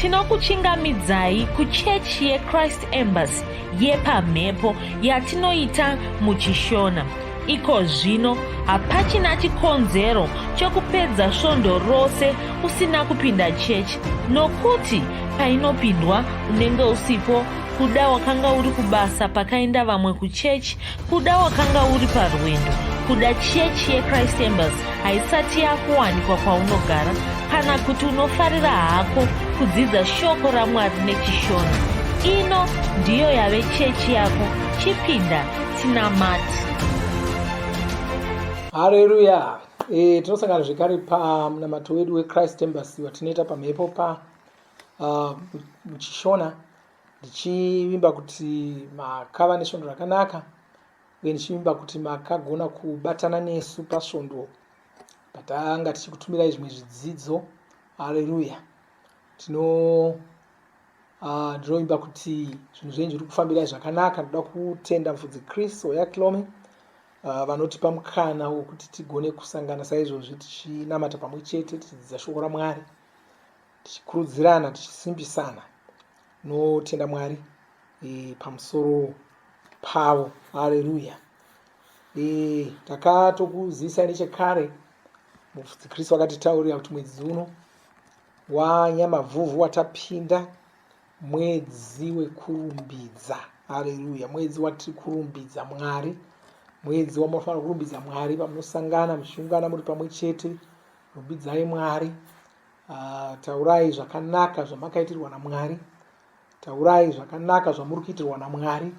Tinokuchingamidzai kuchechi yeChrist Embassy yepamhepo yatinoita muChishona. Iko zvino hapachina chikonzero chokupedza svondo rose usina kupinda chechi nokuti painopindwa unenge usipo kuda wakanga uri kubasa pakaenda vamwe kuchechi kuda wakanga uri parwendo kuda chechi yechrist embassy haisati yakuwanikwa kwaunogara kana kuti unofarira hako kudzidza shoko ramwari nechishona ino ndiyo yave chechi yako chipinda tinamati hareruya e, tinosangana zvekare pamunamato wedu wechrist embassy watinoita pamhepo pa uh, muchishona ndichivimba kuti makava nesvondo rakanaka uye ndichivimba kuti makagona kubatana nesu pasvondo patanga tichikutumirai zvimwe zvidzidzo hareruya tino ah, ndinovimba uh, kuti zvinhu zvenyu zviri kufambirai zvakanaka ndoda kutenda mufudzi chris oyaklome uh, vanotipa mukana wekuti tigone kusangana saizvozvi tichinamata pamwe chete tichidzidza shoko ramwari tichikurudzirana tichisimbisana notenda mwari e, pamusoro pavo haleluya e, takatokuzivisai nechekare mufudzi kristu akatitaurira kuti mwedzi uno wanyamavhuvhu watapinda mwedzi wekurumbidza haleluya mwedzi watiri kurumbidza mwari mwedzi wamunofanira kurumbidza mwari pamunosangana muchiungana muri pamwe chete rumbidzai mwari Uh, taurai zvakanaka zvamakaitirwa namwari taurai zvakanaka zvamuri kuitirwa namwari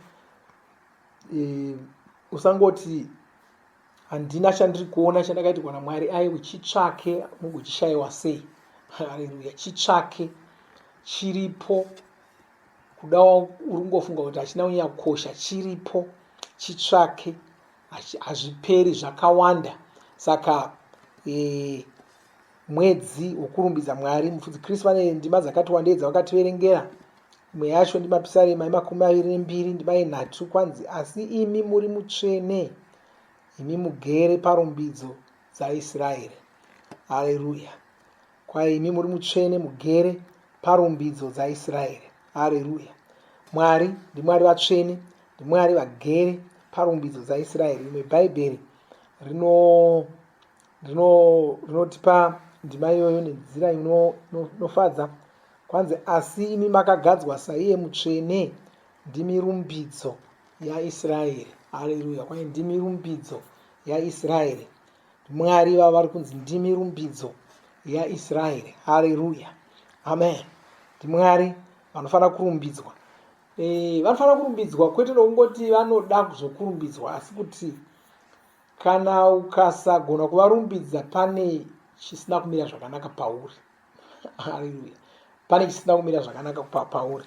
e, usangoti handina chandiri kuona chandakaitirwa namwari aiwe chitsvake mugochishayiwa sei haleluya chitsvake chiripo kuda uri kungofunga kuti hachina kunyanya kukosha chiripo chitsvake hazviperi zvakawanda saka e, Mwedzi wokurumbidza Mwari. Mufudzi Chris vane ndima dzakati wandei dzavakativerengera. Imwe yacho ndimapisarema emakumi maviri nembiri ndima yenhatu kwanzi asi imi muri mutsvene imi mugere parumbidzo dzaIsraeri. Haleluya. Kwai imi muri mutsvene mugere parumbidzo dzaIsraeri. Haleluya. Mwari ndiMwari vatsvene, ndiMwari vagere parumbidzo dzaIsraeri. Rimwe Bhaibheri rino rinotipa ndima iyoyo nenzira inofadza kwanzi asi imi makagadzwa saiye mutsvene ndimi rumbidzo yaisraeri haleluya kwai ndimi rumbidzo yaisraeri mwari vava vari kunzi ndimi rumbidzo yaisraeri haleluya amen ndimwari vanofanira kurumbidzwa e, vanofanira kurumbidzwa kwete nokungoti vanoda kuzokurumbidzwa asi kuti Kana ukasagona kuvarumbidza pane chisina kumira zvakanaka pauri. Haleluya. Pane chisina kumira zvakanaka pauri.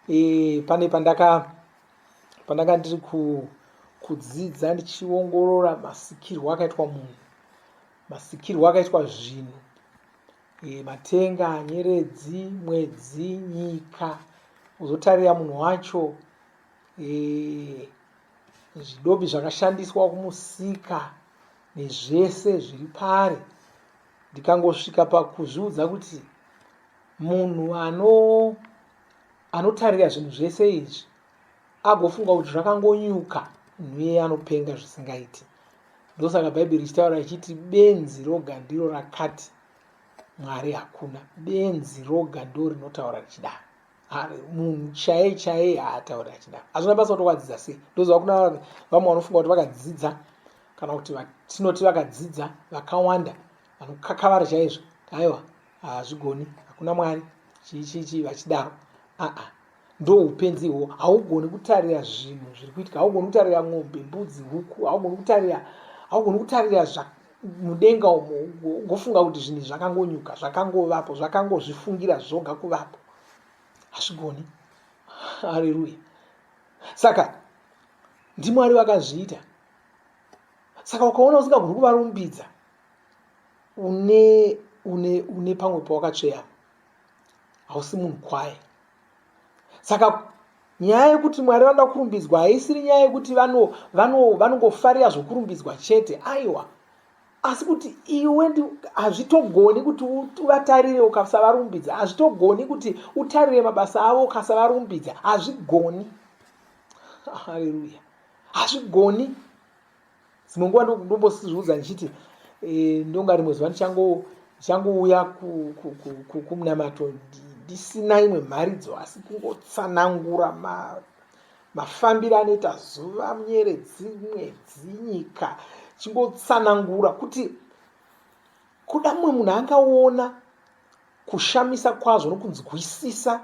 E, pane pandaka pandanga ndiri ku, kudzidza ndichiongorora masikirwo akaitwa munhu, masikirwo akaitwa zvinhu, e, matenga, nyeredzi, mwedzi, nyika, uzotarira munhu wacho e, zvidobi zvakashandiswa kumusika nezvese zviri paari ndikangosvika pakuzviudza kuti munhu ano anotarira zvinhu zvese izvi agofunga kuti zvakangonyuka munhu iyeye anopenga zvisingaiti ndosaka bhaibheri richitaura richiti benzi roga ndiro rakati mwari hakuna benzi roga ndo rinotaura richidaro munhu chaiye chaiye haatauri achidaro hazvina basa kuti wakadzidza sei ndoziva kuna vamwe vanofunga kuti vakadzidza kana kuti tinoti vakadzidza vakawanda vanokakavara chaizvo aiwa hazvigoni hakuna mwari chii chii chii vachidaro aa ndo upenzi ihwo haugoni kutarira zvinhu zviri kuitika haugoni kutarira ng'ombe mbudzi huku haugoni kutarira haugoni kutarira mudenga umo ugofunga kuti zvinhu zvakangonyuka zvakangovapo zvakangozvifungira zvoga kuvapo hazvigoni haleluya saka ndimwari vakazviita saka ukaona usingagoni kuvarumbidza une une une pamwe pawakatsveyama hausi munhu kwaye saka nyaya yekuti mwari vanoda kurumbidzwa haisiri nyaya yekuti vanongofarira vano, vano zvokurumbidzwa chete aiwa. Asi kuti iwe hazvitogoni kuti uvatarire ukasavarumbidza. Hazvitogoni kuti utarire mabasa avo ukasavarumbidza. Hazvigoni. Haleluya. Hazvigoni. Dzimwe nguva ndombozviudza ndichiti eh, ndonga rimwe zuva ndichangouya kumunamato ndisina imwe mharidzo asi kungotsanangura mafambiro anoita zuva nyeredzi mwedzi nyika chingotsanangura kuti kuda mumwe munhu angaona kushamisa kwazvo nokunzwisisa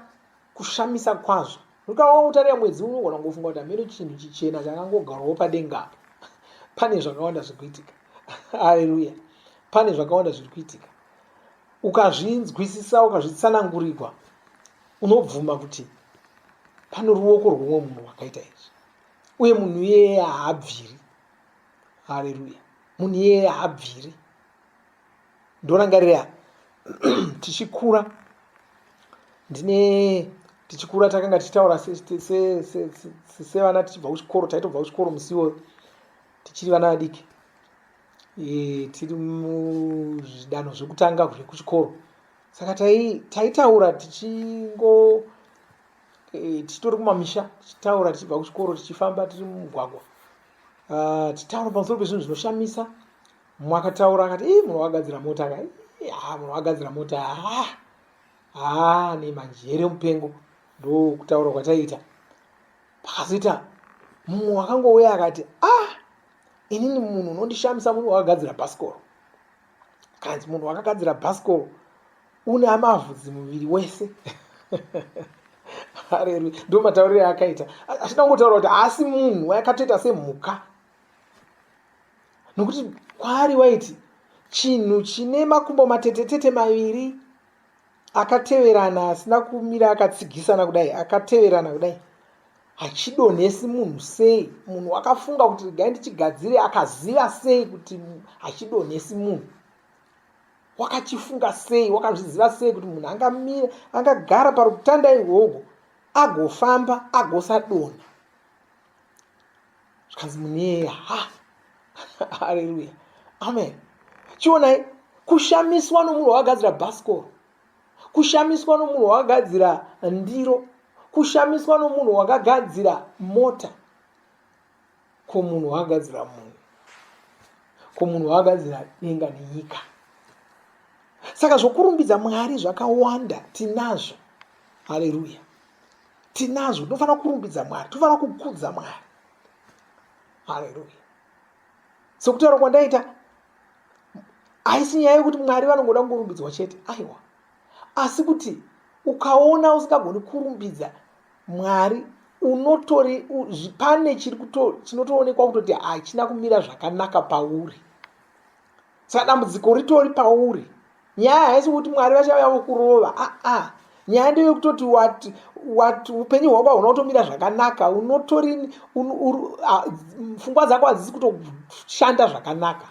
kushamisa kwazvo Ukava utarira mwedzi unogona kungofunga kuti hameno chinhu chichena chakangogarwawo padenga apa. Pane zvakawanda zviri kuitika. Haleluya. Pane zvakawanda zviri kuitika. Ukazvinzwisisa, ukazvitsanangurirwa, unobvuma kuti pane ruoko rwomwe munhu rwakaita izvi. Uye munhu iyeye haabviri. Haleluya. Munhu iyeye haabviri. Ndorangarira tichikura ndine tichikura takanga tichitaura sevana tichibva kuchikoro taitobva kuchikoro musi iwoyo tichiri vana vadiki e, tiri muzvidanho zvekutanga zvekuchikoro saka taitaura tichingo e, tichitori kumamisha tichitaura tichibva kuchikoro tichifamba tiri mumugwagwa ah, tichitaura pamusoro pezvinhu zvinoshamisa Mumwe akataura akati, ii munhu wakagadzira mota ka, haa munhu wakagadzira mota haa haa nemanjere mupengo ndokutaura kwataiita. Pakazoita mumwe wakangouya akati, ah inini munhu unondishamisa munhu wakagadzira bhasikoro. Kanzi munhu wakagadzira bhasikoro une amavhudzi muviri wese. Haleluya. Ndo mataurire akaita. Achida kungotaura kuti haasi munhu akatoita semhuka. Nokuti kwaari waiti chinhu chine makumbo matetetete maviri akateverana asina kumira akatsigisana kudai akateverana kudai hachidonhesi munhu sei munhu akafunga kuti regai ndichigadzire akaziva sei kuti hachidonhesi munhu wakachifunga sei wakazviziva sei kuti munhu angamira angagara parutanda irworwo agofamba agosadonha zvikanzi munhu iyeye ha haleluya amen chionai kushamiswa nomunhu wakagadzira bhasikoro kushamiswa nomunhu wakagadzira ndiro kushamiswa nomunhu wakagadzira mota ko munhu wakagadzira munhu ko munhu wakagadzira denga nenyika saka zvokurumbidza mwari zvakawanda tinazvo haleluya tinazvo tinofanira kurumbidza mwari tinofanira kukudza mwari haleluya sokutaura kwandaita haisi nyaya yekuti mwari vanongoda kungorumbidzwa chete aiwa asi kuti ukaona usingagoni kurumbidza mwari unotori pane chiri chinotoonekwa kutoti hachina kumira zvakanaka pauri saka dambudziko ritori pauri Nyaya haisi kuti Mwari vachauya vokurova. Aa, nyaya ndeyekutoti wati wati upenyu hwako hauna kutomira zvakanaka, unotori pfungwa dzako hadzisi kutoshanda zvakanaka,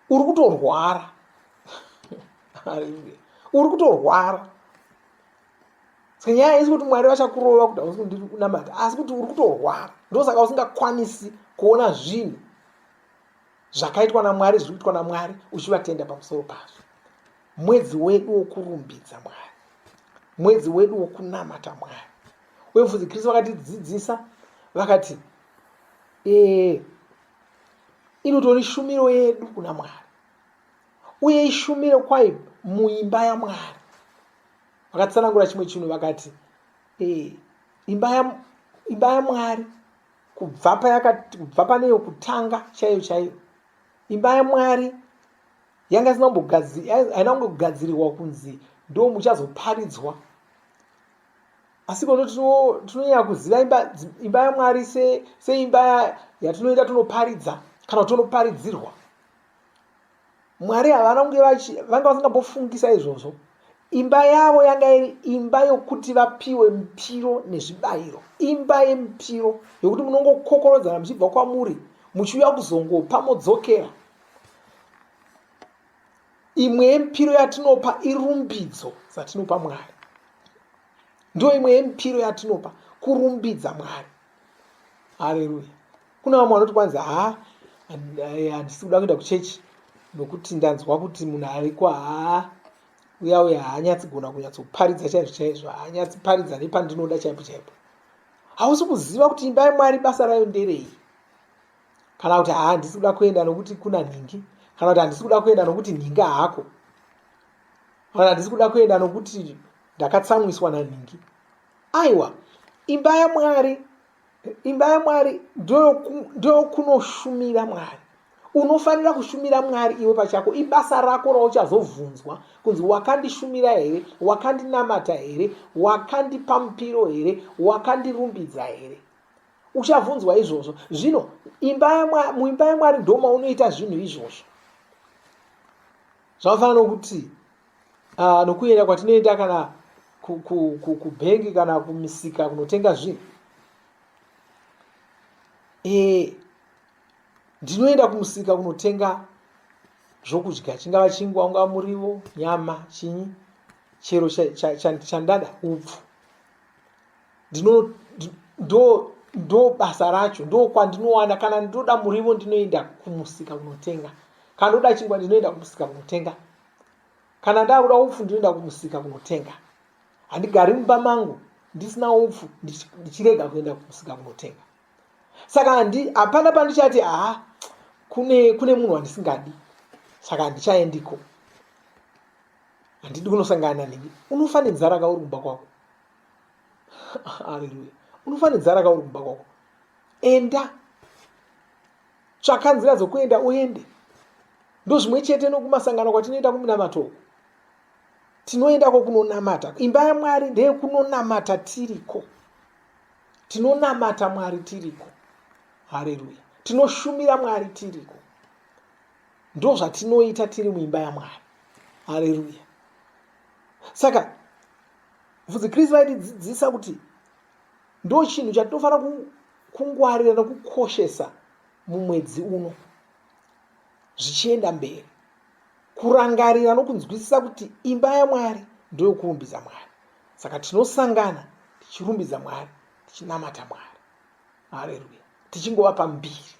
uri kutorwara. Haleluya, uri kutorwara. Saka nyaya haisi kuti Mwari vachakurova kuti hausi kunamata, asi kuti uri kutorwara, ndosaka usingakwanisi kuona zvinhu Zvakaitwa naMwari zviri kuitwa naMwari uchivatenda pamusoro pazvo. Mwedzi wedu wokurumbidza Mwari. Mwedzi wedu wokunamata Mwari. Uye mufudzi Kristu vakatidzidzisa vakati ee inotori shumiro yedu kuna Mwari. Uye ishumiro kwai muimba yaMwari. Vakatsanangura chimwe chinhu vakati ee imba yaMwari Kubva payakati kubva pane yokutanga chaiyo chaiyo imba yaMwari yanga isina kumbogadziri haina kungogadzirirwa kunzi ndo muchazoparidzwa asi kono tinonyanya kuziva imba, imba yaMwari seimba se yatinoenda tonoparidza kana kuti tonoparidzirwa Mwari havana kunge vanga vasingambofungisa izvozvo. Imba yavo yanga iri imba yokuti vapiwe mipiro nezvibayiro, imba yemipiro yokuti munongokokorodzana muchibva kwamuri muchiuya kuzongopa modzokera. Imwe yemipiro yatinopa irumbidzo dzatinopa Mwari. Ndiyo imwe yemipiro yatinopa kurumbidza Mwari. Haleluya. Kuna vamwe vanoti kwanzi haa handisi kuda kuenda kuchechi. nokuti ndanzwa kuti munhu ariko haa uya uya haanyatsigona kunyatsoparidza chaizvo chaizvo, haanyatsiparidza nepandinoda chaipo chaipo. Hausi kuziva kuti imba yamwari basa rayo nderei, kana kuti haa handisi kuda kuenda nokuti kuna nhingi, kana kuti handisi kuda kuenda nokuti nhingi haako, kana handisi kuda kuenda nokuti ndakatsamwiswa nanhingi. Aiwa, imba yamwari, imba yamwari ndoyokunoshumira Mwari. Unofanira kushumira Mwari iwe pachako. Ibasa rako rauchazobvunzwa kunzi wakandishumira here, wakandinamata here, wakandipa mupiro here, wakandirumbidza here. Uchabvunzwa izvozvo. Zvino muimba yaMwari ndo maunoita zvinhu izvozvo. Zvakafanana nokuti nokuenda kwatinoenda kana kubhengi kana kumisika kunotenga zvinhu. E, ndinoenda kumusika kunotenga zvokudya, chingava chingwa, ungava muriwo, nyama, chinyi, chero chandada, upfu. Ndino ndo ndo basa racho, ndo kwandinowana. Kana ndoda muriwo ndinoenda kumusika kunotenga, kana ndoda chingwa ndinoenda kumusika kunotenga, kana ndakuda upfu ndinoenda kumusika kunotenga. Handigari mumba mangu ndisina upfu ndichirega kuenda kumusika kunotenga. Saka hapana pandichati haa kune munhu wandisingadi saka handichaendiko, handidi kunosangana nanhingi. Unofa nenzara ka uri kumba kwako. Haleluya! Unofa nenzara ka uri kumba kwako. Enda, tsvaka nzira dzokuenda uende. Ndozvimwe chete nokumasangano kwatinoenda kuminamato uku. Tinoendako kunonamata. Imba yaMwari ndeyekunonamata tiriko. Tinonamata Mwari tiriko. Haleluya! Tinoshumira Mwari tiriko. Ndozvatinoita tiri muimba yaMwari. Haleluya! Saka mufudzi Kristu vaitidzidzisa kuti ndo chinhu chatinofanira kungwarira nokukoshesa mumwedzi uno zvichienda mberi, kurangarira nokunzwisisa kuti imba yaMwari ndoyokurumbidza Mwari. Saka tinosangana tichirumbidza Mwari, tichinamata Mwari. Haleluya! Tichingova pambiri.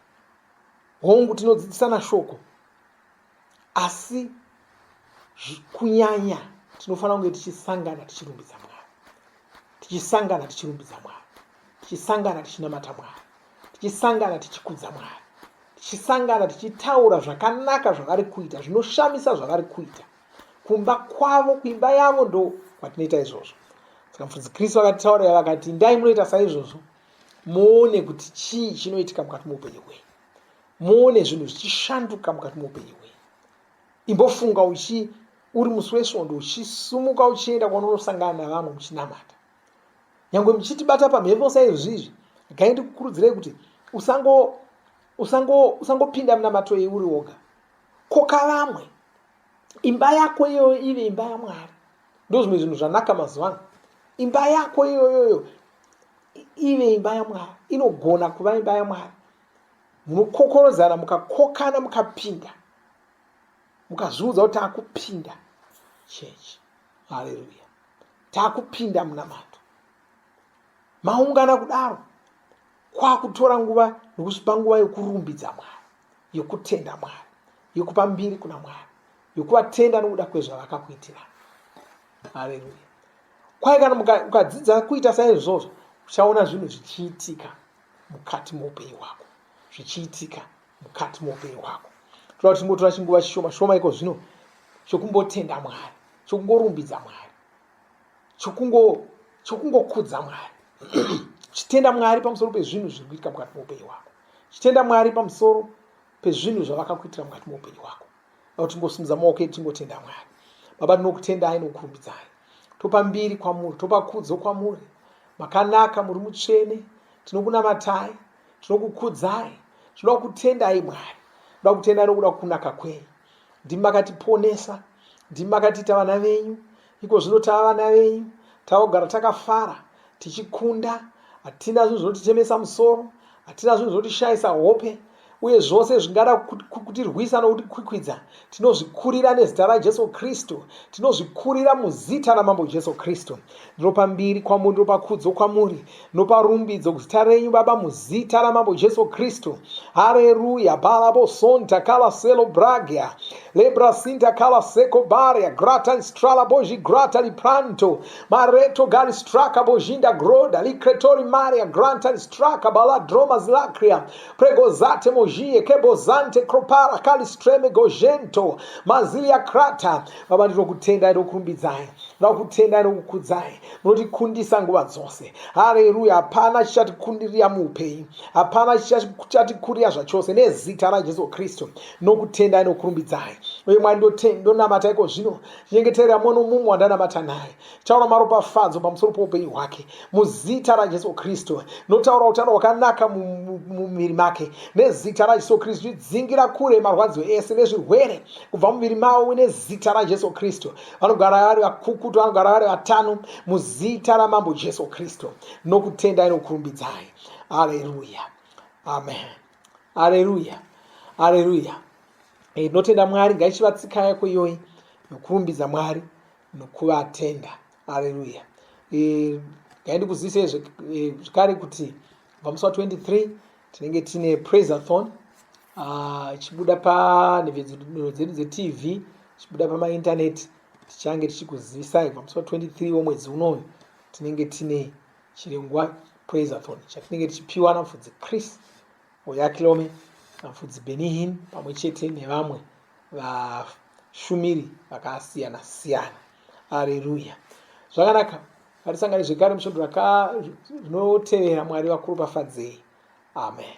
Hongu, tinodzidzisana shoko, asi kunyanya tinofanira kunge tichisangana tichirumbidza Mwari, tichisangana tichirumbidza Mwari, tichisangana tichinamata Mwari, tichisangana tichikudza Mwari, tichisangana tichitaura zvakanaka zvavari kuita, zvinoshamisa zvavari kuita kumba kwavo, kuimba yavo. Ndo kwatinoita izvozvo. Saka mufudzi Kristu vakatitaurira vakati, ndai munoita saizvozvo, muone kuti chii chinoitika mukati meupenyu hwenyu, muone zvinhu zvichishanduka mukati meupenyu hwenyu. Imbofunga uchi uri musi wesvondo uchisumuka uchienda kwaunonosangana navamwe muchinamata, nyangwe muchitibata pamhepo saizvizvi. Gai ndikukurudzirei kuti usangopinda munamato iyi uri woga. Koka vamwe. Imba yako iyoyo ive imba yaMwari. Ndozvimwe zvinhu zvanaka mazuva ano. Imba yako iyoyoyo ive imba yaMwari. Inogona kuva imba yaMwari. Munokokorodzana, mukakokana, mukapinda, mukazviudza kuti takupinda chechi. Haleluya! Takupinda munamato. Maungana kudaro, kwakutora nguva nokuzvipa nguva yokurumbidza Mwari, yokutenda Mwari, yokupa mbiri kuna Mwari, yokuvatenda nokuda kwezvavakakuitira. Haleluya! Kwai kana ukadzidza kuita saizvozvo, uchaona zvinhu zvichiitika mukati moupenyu hwako, zvichiitika mukati moupenyu hwako. Toda kuti timbotora chinguva chishoma shoma iko zvino chokumbotenda Mwari, chokungorumbidza Mwari, chokungokudza Mwari, chitenda Mwari pamusoro pezvinhu zviri kuitika mukati moupenyu hwako, chitenda Mwari pamusoro pezvinhu zvavakakuitira mukati moupenyu hwako. Dai tingosimudza maoko edu tingotenda Mwari. Baba, tinokutendai nokukurumbidzai. Topa mbiri kwamuri, topa kudzo kwamuri. Makanaka, muri mutsvene. Tinokunamatai, tinokukudzai. Tinoda kutendai Mwari. Tinoda kutendai nokuda kunaka kwenyu. Ndimi makatiponesa, ndimi makatiita vana venyu. Iko zvino tava vana venyu, tava kugara takafara, tichikunda. Hatina zvinhu zvinotitemesa musoro, hatina zvinhu zvinotishayisa hope. Uye zvose zvingada kutirwisa nokutikwikwidza, tinozvikurira nezita raJesu Kristu. Tinozvikurira muzita raMambo Jesu Kristu. Ndinopa mbiri kwamuri, ndinopa kudzo kwamuri, ndinopa rumbidzo kuzita renyu Baba muzita raMambo Jesu Kristu. Hareruya. Balabo sonta kala selo bragia. Lebra sinta kala seko baria. Grata strala boji grata lipranto. Mareto gali straka bojinda groda. Likretori maria granta straka baladroma zlakria. Pregozate mojie kebozante kropara kali streme gojento. Mazilia krata. Baba ndinokutendai ndokurumbidzai. Ndakutendai nokukudzai. Munotikundisa nguva dzose. Hareruya. Hapana chichatikundirira muupenyu. Hapana chichatikurira zvachose nezita raJesu Kristu. Nokutendai nokurumbidzai. Uye Mwari ndonamata iko zvino. Chinyengeterera mumwe nomumwe wandanamata naye. Taura maropafadzo pamusoro poupenyu hwake. Muzita raJesu Kristu. Notaura utano hwakanaka mumuviri make. Nezita raJesu Kristu. Chidzingira kure marwadzo ese nezvirwere kubva muviri mavo nezita raJesu Kristu. Vanogara vari vakukutu, vanogara vari vatano muzita raMambo Jesu Kristu. Nokutendai nokurumbidzai. Haleluya. Amen. Haleluya. Haleluya. Eh, tinotenda Mwari, ngaichiva tsika yako iyoyi nokurumbidza Mwari nokuvatenda. Haleluya. Eh, ngaindikuzivise eh, zvekare kuti kubva musi wa 23 tinenge tine praiseathon ah, ichibuda panhevedzero dzedu dzetv ichibuda pamaintaneti tichange tichikuzivisai kubva musi wa 23 womwedzi unoyu tinenge tine chirongwa praiseathon chatinenge tichipiwa namufudzi Chris Oyakilome namufudzi Benihin pamwe chete nevamwe vashumiri vakasiyana siyana. Areruya. Zvakanaka. Ngatisangane zvekare musvondo rinotevera. Mwari vakuropafadzei. Amen.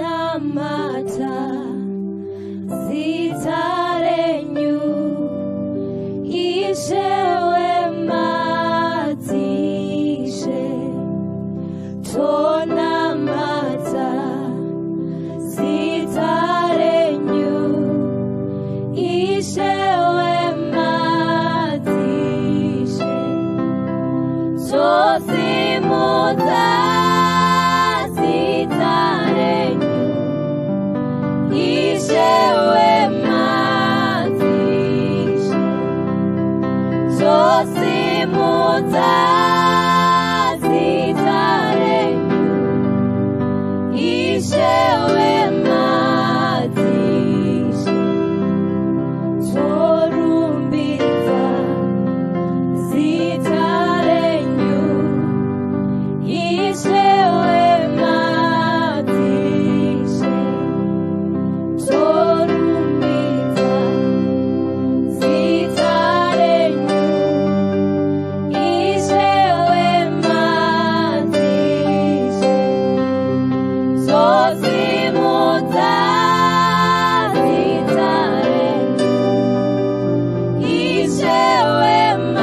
Tonamata zita renyu Ishe wemadzishe Tonamata zita renyu Ishe wemadzishe Tosimudza zita renyu Ishe wemadzishe Tosimudza zita renyu Ishe wemadzishe Torumbidza zita renyu Ishe wemadzishe Torumbidza zita renyu Ishe wemadzishe Tosimudza zita renyu Ishe wemadzishe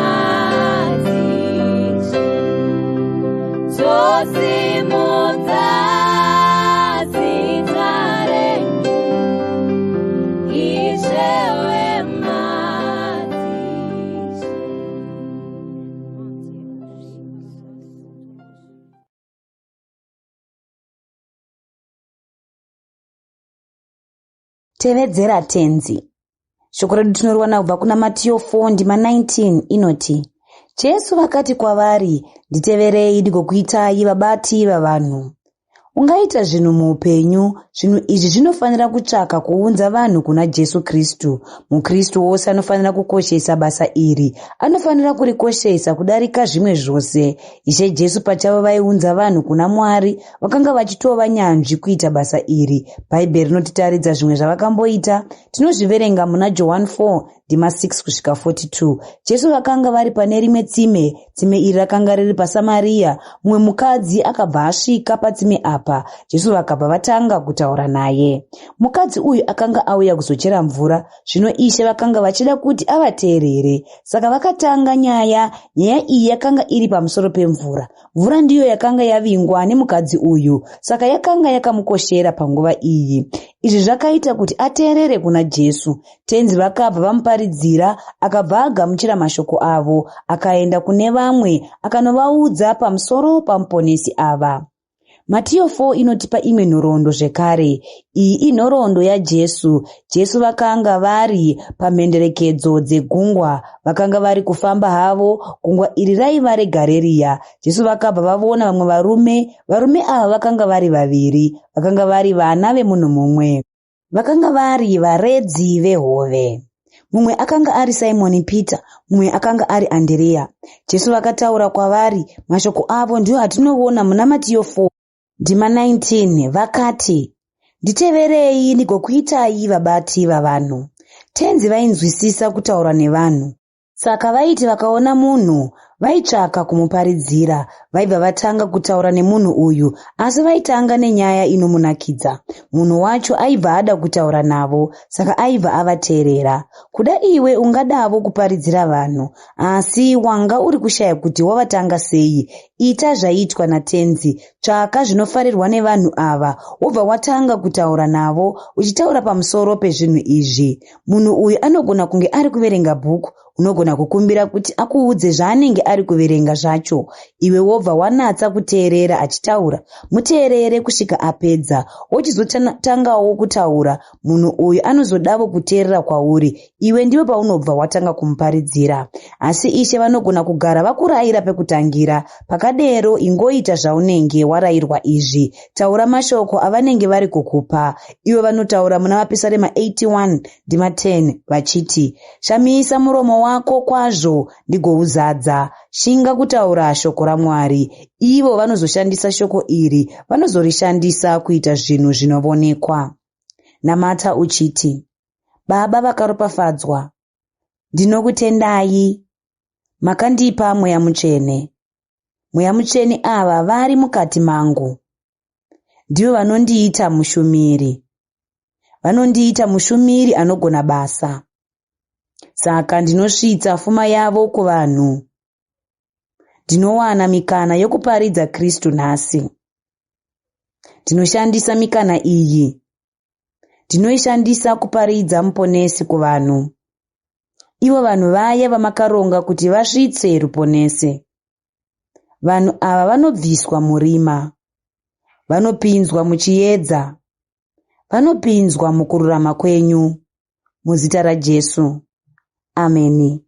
Tosimudza zita renyu Ishe wemadzishe. Tevedzera Tenzi. Shoko redu tinoriwana kubva kuna Matiyo 4 ndima 19 inoti, Jesu vakati kwavari, Nditeverei ndigokuitai vabati vavanhu. Ungaita zvinhu muupenyu, zvinhu izvi zvinofanira kutsvaka kuunza vanhu kuna Jesu Kristu. MuKristu wose anofanira kukoshesa basa iri. Anofanira kurikoshesa kudarika zvimwe zvose. Ishe Jesu pachavo vaiunza vanhu kuna Mwari, vakanga vachitova nyanzvi kuita basa iri. Bhaibheri rinotitaridza zvimwe zvavakamboita. Tinozviverenga muna Johani 4 ndima 6 kusvika 42. Jesu vakanga vari pane rimwe tsime. Tsime iri rakanga riri paSamariya. Mumwe mukadzi akabva asvika patsime apa. Jesu vakabva vatanga kutaura naye. Mukadzi uyu akanga auya kuzochera mvura, zvino Ishe vakanga vachida kuti avateerere. Saka vakatanga nyaya. Nyaya iyi yakanga iri pamusoro pemvura. Mvura ndiyo yakanga yavingwa nemukadzi uyu, saka yakanga yakamukoshera panguva iyi. Izvi zvakaita kuti ateerere kuna Jesu. Tenzi vakabva vamuparidzira, akabva agamuchira mashoko avo, akaenda kune vamwe akanovaudza pamusoro paMuponesi ava. Matiyo 4 inotipa imwe nhoroondo zvekare. Iyi inhoroondo yaJesu. Jesu vakanga vari pamhenderekedzo dzegungwa. Vakanga vari kufamba havo. Gungwa iri raiva reGareriya. Jesu vakabva vavona vamwe varume. Varume ava vakanga vari vaviri. Vakanga vari vana vemunhu mumwe. Vakanga vari varedzi vehove. Mumwe akanga ari Simoni Pita, mumwe akanga ari Andereya. Jesu vakataura kwavari, mashoko avo ndiwo atinovona muna Matiyo 4, ndima 19, vakati, Nditeverei ndigokuitai vabati vavanhu. Tenzi vainzwisisa kutaura nevanhu. Saka vaiti vakaona munhu, vaitsvaka kumuparidzira. Vaibva vatanga kutaura nemunhu uyu, asi vaitanga nenyaya inomunakidza. Munhu wacho aibva ada kutaura navo, saka aibva avateerera. Kuda iwe ungadavo kuparidzira vanhu, asi wanga uri kushaya kuti wavatanga sei. Ita zvaiitwa naTenzi. Tsvaka zvinofarirwa nevanhu ava, wobva watanga kutaura navo, uchitaura pamusoro pezvinhu izvi. Munhu uyu anogona kunge ari kuverenga bhuku, unogona kukumbira kuti akuudze zvaanenge ari kuverenga zvacho, iwe wobva wanatsa kuteerera achitaura. Muteerere kusvika apedza, wochizotangawo kutaura. Munhu uyu anozodavo kuteerera kwauri, iwe ndiwe paunobva watanga kumuparidzira. Asi Ishe vanogona kugara vakuraira pekutangira. Pakadero ingoita zvaunenge warairwa izvi. Taura mashoko avanenge vari kukupa. Ivo vanotaura muna Mapisarema 81 ndima 10 vachiti, Shamisa muromo wako kwazvo ndigouzadza. Shinga kutaura shoko raMwari. Ivo vanozoshandisa shoko iri vanozorishandisa kuita zvinhu zvinovonekwa. Namata uchiti, Baba vakaropafadzwa, ndinokutendai. Makandipa Mweya Mutsvene. Mweya Mutsvene ava vari mukati mangu. Ndivo vanondiita mushumiri. Vanondiita mushumiri anogona basa. Saka ndinosvitsa fuma yavo kuvanhu. Ndinowana mikana yokuparidza Kristu nhasi. Ndinoshandisa mikana iyi. Ndinoishandisa kuparidza Muponesi kuvanhu. Ivo vanhu vaya vamakaronga kuti vasvitse ruponese. Vanhu ava vanobviswa murima. Vanopinzwa muchiedza. Vanopinzwa mukururama kwenyu. Muzita raJesu. Ameni.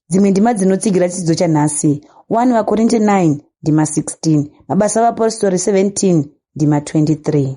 Dzimwe ndima dzinotsigira chidzidzo chanhasi 1 VaKorinte 9 ndima 16, Mabasa aVapostori 17 ndima 23.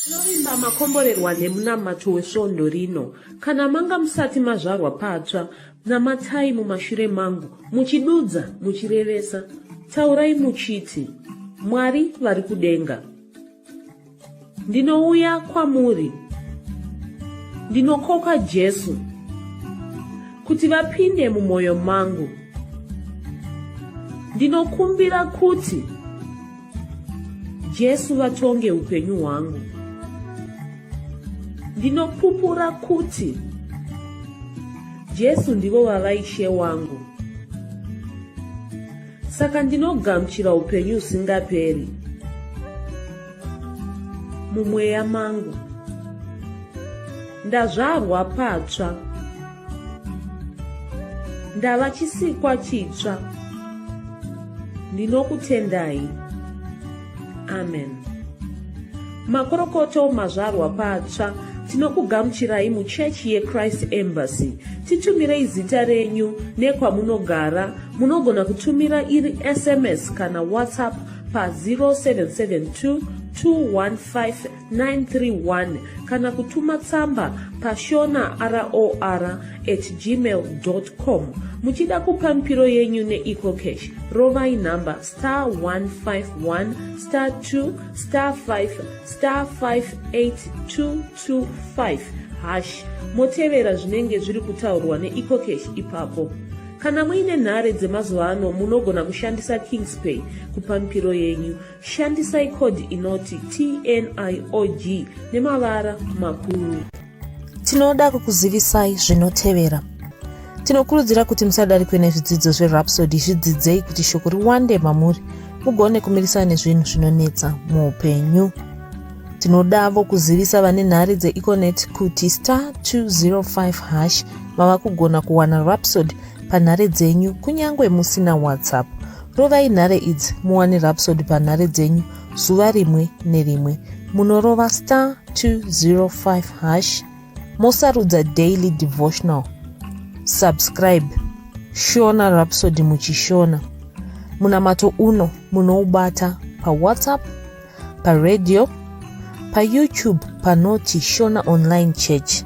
Tinovimba makomborerwa nemunamato wesvondo rino. Kana manga musati mazvarwa patsva, namatai mumashure mangu, muchidudza, muchirevesa. Taurai muchiti, Mwari vari kudenga. Ndinouya kwamuri. Ndinokoka Jesu kuti vapinde mumwoyo mangu. Ndinokumbira kuti Jesu vatonge upenyu hwangu. Ndinopupura kuti Jesu ndivo vava Ishe wangu. Saka ndinogamuchira upenyu husingaperi mumweya mangu. Ndazvarwa patsva. Ndava chisikwa chitsva. Ndinokutendai. Amen. Makorokoto mazvarwa patsva tinokugamuchirai muchechi yeChrist Embassy. Titumirei zita renyu nekwamunogara. Munogona kutumira iri SMS kana WhatsApp pa 0772 215 931 kana kutuma tsamba pashona ror at gmail com. Muchida kupa mipiro yenyu neEcoCash, rovai nhamba star 151 star 2 star 5 star 58225 hash motevera zvinenge zviri kutaurwa neEcoCash ipapo. Kana muine nhare dzemazuva ano munogona kushandisa Kingspay kupa mipiro yenyu. Shandisai code inoti TNIOG nemavara makuru. Tinoda kukuzivisai zvinotevera. Tinokurudzira kuti musadarikwe nezvidzidzo zveRhapsody, zvidzidzei kuti shoko riwande mamuri mugone kumirisana nezvinhu zvinonetsa muupenyu. Tinodavo kuzivisa vane nhare dzeEconet kuti star 205 hash mava kugona kuwana Rhapsody panhare dzenyu kunyange musina WhatsApp. Rovai nhare idzi muwane Rhapsody panhare dzenyu zuva rimwe nerimwe. Munorova star 205 hash mosarudza daily devotional. Subscribe Shona Rhapsody muchishona. Munamato uno munoubata paWhatsApp, paradio, paYouTube panoti Shona Online Church,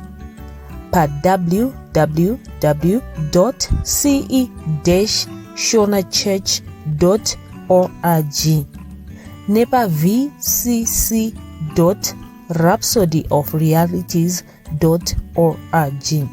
pa www.ce-shonachurch.org nepa vcc.rhapsodyofrealities.org.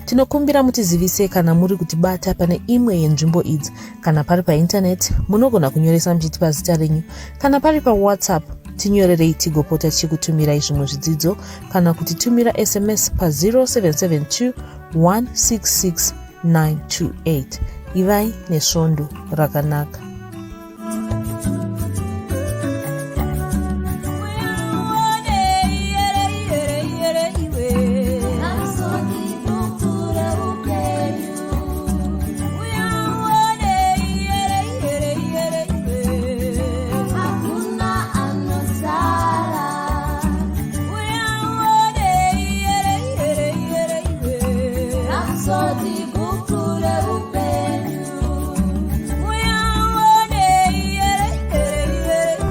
Tinokumbira mutizivise kana muri kutibata pane imwe yenzvimbo idzi. Kana pari paintaneti, munogona kunyoresa muchitipa zita renyu. Kana pari paWhatsApp, tinyorerei tigopota tichikutumirai zvimwe zvidzidzo kana kutitumira SMS pa 0772 166 928. Ivai nesvondo rakanaka.